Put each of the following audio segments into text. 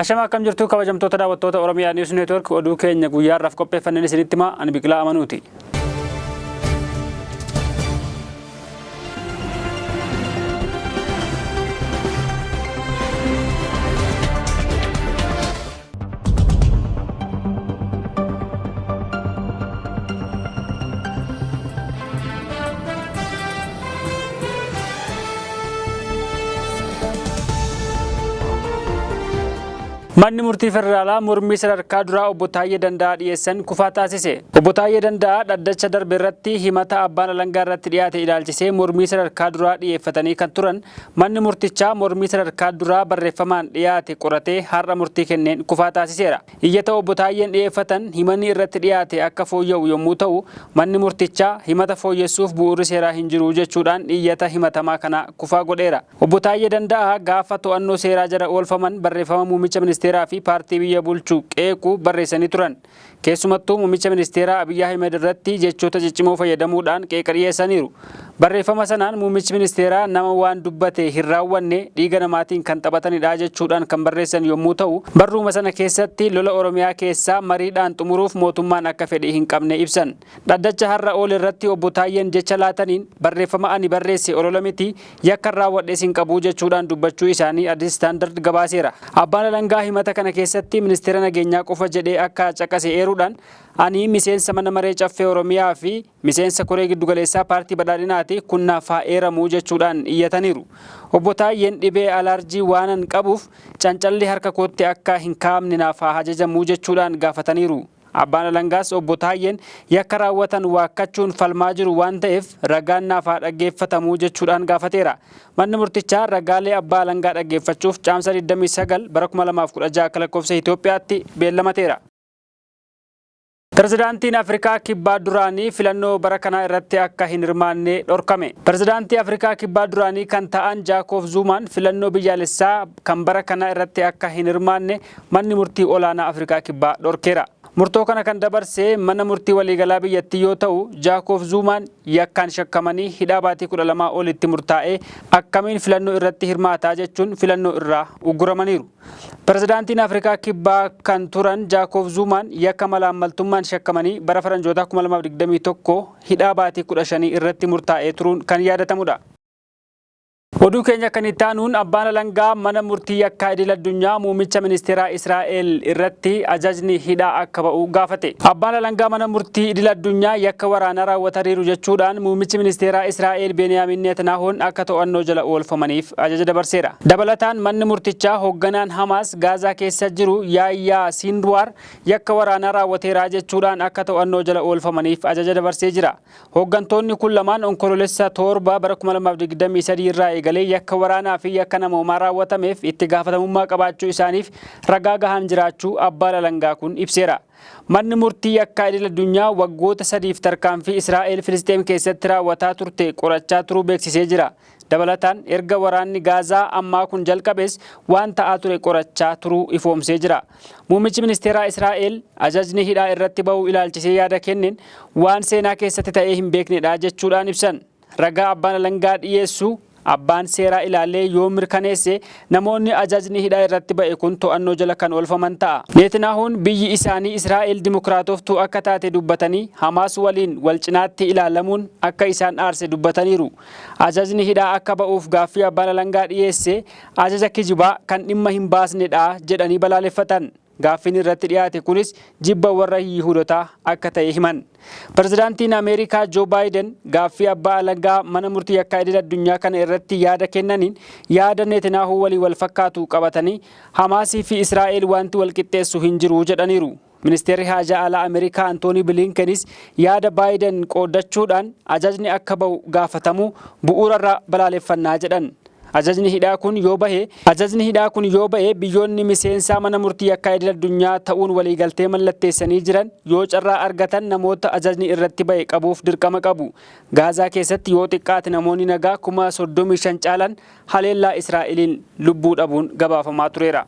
Ashama akkam jirtu kabajamtoota daawwattoota Oromiyaa News Network oduu keenya guyyaa har'aaf qopheeffanneen isinitti himaa ani Biqilaa Amanuuti. Manni murtii federaalaa mormii sadarkaa duraa obbo Taayyee Danda'aa dhiyeessan kufaa taasise. Obbo Taayyee Danda'aa dhaddacha darbe irratti himata abbaan alangaa irratti dhiyaate ilaalchisee mormii sadarkaa duraa dhiyeeffatanii kan turan manni murtichaa mormii sadarkaa duraa barreeffamaan dhiyaate qoratee har'a murtii kenneen kufaa taasiseera. Iyyata Obbo Taayyeen dhiyeeffatan himanni irratti dhiyaate akka fooyya'u yommuu ta'u, manni murtichaa himata fooyyessuuf bu'uurri seeraa hin jiru jechuudhaan iyyata himatamaa kana kufaa godheera. Obbo Taayyee Danda'aa gaafa to'annoo seeraa jala oolfaman barreeffama muummicha ministeeraa fi paartii biyya bulchu qeequ barreessanii turan. Keessumattuu Muummicha Ministeeraa Abiy Ahimed irratti jechoota ciccimoo fayyadamuudhaan qeeqa dhiyeessaniiru. Barreeffama sanaan Muummichi Ministeeraa nama waan dubbate hin raawwanne dhiiga namaatiin kan taphatanidha jechuudhaan kan barreessan yommuu ta'u, barruuma sana keessatti lola Oromiyaa keessaa mariidhaan xumuruuf mootummaan akka fedhii hin qabne ibsan. Dhaddacha har'a oole irratti Obbo Taayyeen jecha laataniin barreeffama ani barreesse olola miti, yakkan raawwadhes hin qabu jechuudhaan dubbachuu isaanii Addis Standard gabaaseera. Abbaan alangaa himata kana keessatti ministeera nageenyaa qofa jedhee akka caqase eeruudhaan ani miseensa mana maree caffee Oromiyaa fi miseensa koree giddugaleessaa paartii badhaadhinaati kun naaf haa eeramu jechuudhaan iyyataniiru. Obbo Taayyeen dhibee alaarjii waanan qabuuf cancalli harka kootti akka hin kaa'amne naaf haa ajajamu jechuudhaan gaafataniiru. Abbaan alangaas Obbo Taayyeen yakka raawwatan waakkachuun falmaa jiru waan ta'eef ragaan naaf haa dhaggeeffatamu jechuudhaan gaafateera. Manni murtichaa ragaalee abbaa alangaa dhaggeeffachuuf Caamsaa 29 bara 2016 akka lakkoofsa Itoophiyaatti beellamateera. Pirezidaantiin Afrikaa Kibbaa duraanii filannoo bara kanaa irratti akka hin hirmaanne dhorkame. Pirezidaantii Afrikaa Kibbaa duraanii kan ta'an Jaakoob Zuumaan filannoo biyyaalessaa kan bara kanaa irratti akka hin hirmaanne manni murtii olaanaa Afrikaa Kibbaa dhorkeera. Murtoo kana kan dabarse mana murtii waliigalaa biyyattii yoo ta'u, Jaakoob Zuumaan yakkaan shakkamanii hidhaa baatii 12 olitti murtaa'ee akkamiin filannoo irratti hirmaataa jechuun filannoo irraa ugguramaniiru. Pirezidaantiin Afrikaa Kibbaa kan turan Jaakoob Zuumaan yakka malaammaltummaan shakkamanii bara faranjootaa 2021 hidhaa baatii 15 irratti murtaa'ee turuun kan yaadatamudha. Oduu keenya kan itti aanuun abbaan alangaa mana murtii yakkaa idil addunyaa muummicha ministeeraa Israa'el irratti ajajni hidhaa akka ba'u gaafate. Abbaan alangaa mana murtii idil addunyaa yakka waraanaa raawwataniiru jechuudhaan muummichi ministeeraa Israa'el Beniyaamin Netanaahuun akka to'annoo jala oolfamaniif ajaja dabarseera. Dabalataan manni murtichaa hoogganaan Hamaas Gaazaa keessa jiru Yaayyaa Siinwaar yakka waraanaa raawwateeraa jechuudhaan akka to'annoo jala oolfamaniif ajaja dabarsee jira. Hooggantoonni kun lamaan Onkoloolessa 7 bara 2023 irraa eegalee yakka waraanaa fi yakka namoomaa raawwatameef itti gaafatamummaa qabaachuu isaaniif ragaa gahaan jiraachuu abbaan alangaa kun ibseera. Manni murtii yakkaa idil addunyaa waggoota sadiif tarkaanfii Israa'el Filisxeem keessatti raawwataa turte qorachaa turuu beeksisee jira. Dabalataan erga waraanni Gaazaa ammaa kun jalqabees waan ta'aa ture qorachaa turuu ifoomsee jira. Muummichi ministeeraa Israa'el ajajni hidhaa irratti ba'uu ilaalchisee yaada kenneen waan seenaa keessatti ta'ee hin beeknedha jechuudhaan ibsan. Ragaa abbaan alangaa dhiyeessu abbaan seeraa ilaalee yoo mirkaneesse namoonni ajajni hidhaa irratti ba'e kun to'annoo jala kan oolfaman ta'a. Neetinaahuun biyyi isaanii Israa'el dimokiraatoftuu akka taate dubbatanii Hamaas waliin wal cinaatti ilaalamuun akka isaan aarse dubbataniiru. Ajajni hidhaa akka ba'uuf gaaffii abbaan alangaa dhiyeesse ajaja kijibaa kan dhimma hin baasnedha jedhanii balaaleffatan. Gaaffiin irratti dhiyaate kunis jibba warra Yihudotaa akka ta'e himan. Pirezidaantiin Ameerikaa Joo Baayiden gaaffii abbaa alangaa mana murtii yakkaa idil addunyaa kana irratti yaada kennaniin yaada Neetinaahuu waliin wal fakkaatu qabatanii Hamaasii fi Israa'el wanti wal qixxeessu hin jiru jedhaniiru. Ministeerri Haajaa Alaa Ameerikaa Antoonii Bilinkenis yaada Baayiden qooddachuudhaan ajajni akka ba'u gaafatamuu bu'uurarraa balaaleffannaa jedhan. Ajajni hidhaa kun yoo bahe Ajajni hidhaa kun yoo ba'e biyyoonni miseensaa mana murtii yakkaa idil addunyaa ta'uun waliigaltee mallatteessanii jiran yoo carraa argatan namoota ajajni irratti ba'e qabuuf dirqama qabu. Gaazaa keessatti yoo xiqqaate namoonni nagaa 35,000 caalan haleellaa Israa'eliin lubbuu dhabuun gabaafamaa tureera.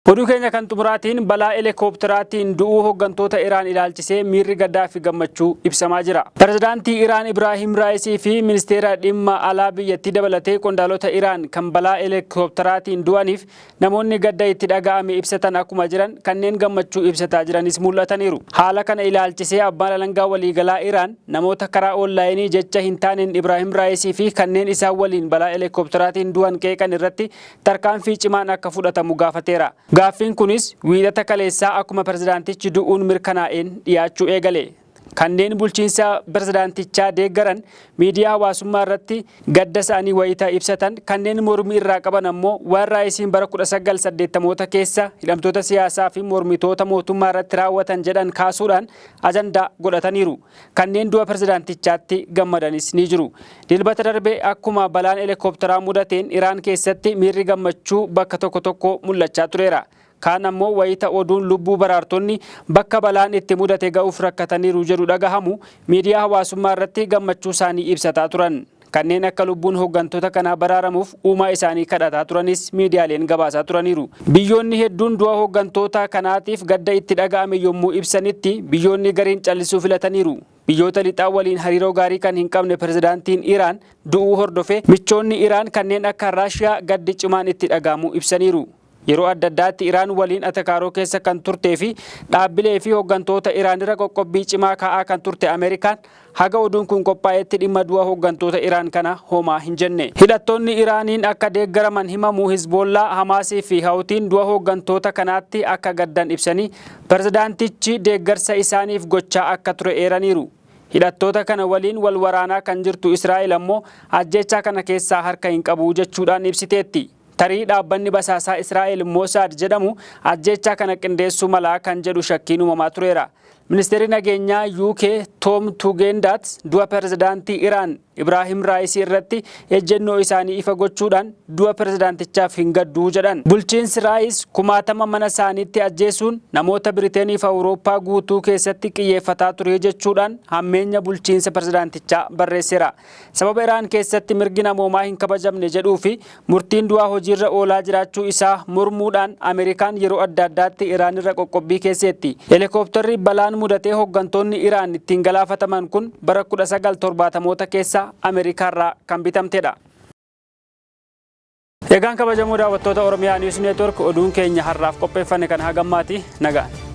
Oduu keenya kan xumuraatiin balaa heelikoopteraatiin du'uu hooggantoota Iraan ilaalchisee miirri gaddaa fi gammachuu ibsamaa jira. Pirezidaantii Iraan Ibraahim Raayisii fi ministeera dhimma alaa biyyattii dabalatee qondaalota Iraan kan balaa heelikoopteraatiin du'aniif namoonni gadda itti dhaga'ame ibsatan akkuma jiran, kanneen gammachuu ibsataa jiranis mul'ataniiru. Haala kana ilaalchisee abbaan alangaa waliigalaa Iraan namoota karaa onlaayinii jecha hin taaneen Ibraahim Raayisii fi kanneen isaan waliin balaa heelikoopteraatiin du'an qeeqan irratti tarkaanfii cimaan akka fudhatamu gaafateera. Gaaffiin kunis Wiixata kaleessaa akkuma pirezidaantichi du'uun mirkanaa'een dhiyaachuu eegale. Kanneen bulchiinsa pirezidaantichaa deeggaran miidiyaa hawaasummaa irratti gadda isaanii wayita ibsatan, kanneen mormii irraa qaban ammoo waan Raayisiin bara 1980moota keessa hidhamtoota siyaasaa fi mormitoota mootummaa irratti raawwatan jedhan kaasuudhaan ajandaa godhataniiru. Kanneen du'a pirezidaantichaatti gammadanis ni jiru. Dilbata darbe akkuma balaan heelikoopteraa mudateen Iraan keessatti miirri gammachuu bakka tokko tokko mul'achaa tureera. Kaan ammoo wayita oduun lubbuu baraartonni bakka balaan itti mudate ga'uuf rakkataniiru jedhu dhagahamu miidiyaa hawaasummaa irratti gammachuu isaanii ibsataa turan. Kanneen akka lubbuun hooggantoota kanaa baraaramuuf uumaa isaanii kadhataa turanis miidiyaaleen gabaasaa turaniiru. Biyyoonni hedduun du'a hooggantoota kanaatiif gadda itti dhaga'ame yommuu ibsanitti, biyyoonni gariin callisuu filataniiru. Biyyoota lixaa waliin hariiroo gaarii kan hin qabne pirezidaantiin Iraan du'uu hordofee michoonni Iraan kanneen akka Raashiyaa gaddi cimaan itti dhaga'amuu ibsaniiru. Yeroo adda addaatti Iraan waliin atakaaroo keessa kan turtee fi dhaabbilee fi hooggantoota Iraan irra qoqqobbii cimaa kaa'aa kan turte Ameerikaan haga oduun kun qophaa'etti dhimma du'a hooggantoota Iraan kana homaa hin jenne. Hidhattoonni Iraaniin akka deeggaraman himamu Hizboollaa, Hamaasii fi Hawutiin du'a hooggantoota kanaatti akka gaddan ibsanii, pirezidaantichi deeggarsa isaaniif gochaa akka ture eeraniiru. Hidhattoota kana waliin wal waraanaa kan jirtu Israa'el ammoo ajjechaa kana keessaa harka hin qabu jechuudhaan ibsiteetti. Tarii dhaabbanni basaasaa Israa'el Mossad jedhamu ajjechaa kana qindeessuu malaa kan jedhu shakkiin uumamaa tureera. Ministeerri nageenyaa UK Tom Tugendat du'a pirezidaantii Iraan Ibraahim Raayisii irratti ejjennoo isaanii ifa gochuudhaan du'a pirezidaantichaaf hin gadduu jedhan. Bulchiinsi Raayis kumaatama mana isaaniitti ajjeesuun namoota Biriteenii fi Awurooppaa guutuu keessatti xiyyeeffataa ture jechuudhaan hammeenya bulchiinsa pirezidaantichaa barreesseera. Sababa Iraan keessatti mirgi namoomaa hin kabajamne jedhuu fi murtiin du'aa hojiirra oolaa jiraachuu isaa mormuudhaan Ameerikaan yeroo adda addaatti Iraan irra qoqqobbii keesseetti. Heelikooptarri balaan mudatee hooggantoonni Iraan ittiin galaafataman kun bara 1970moota keessa Ameerikaarraa kan bitamtedha. Egaan kabajamoo daawwattoota Oromiyaa News Network, oduun keenya har'aaf qopheeffanne kan hagammaati. Nagaan.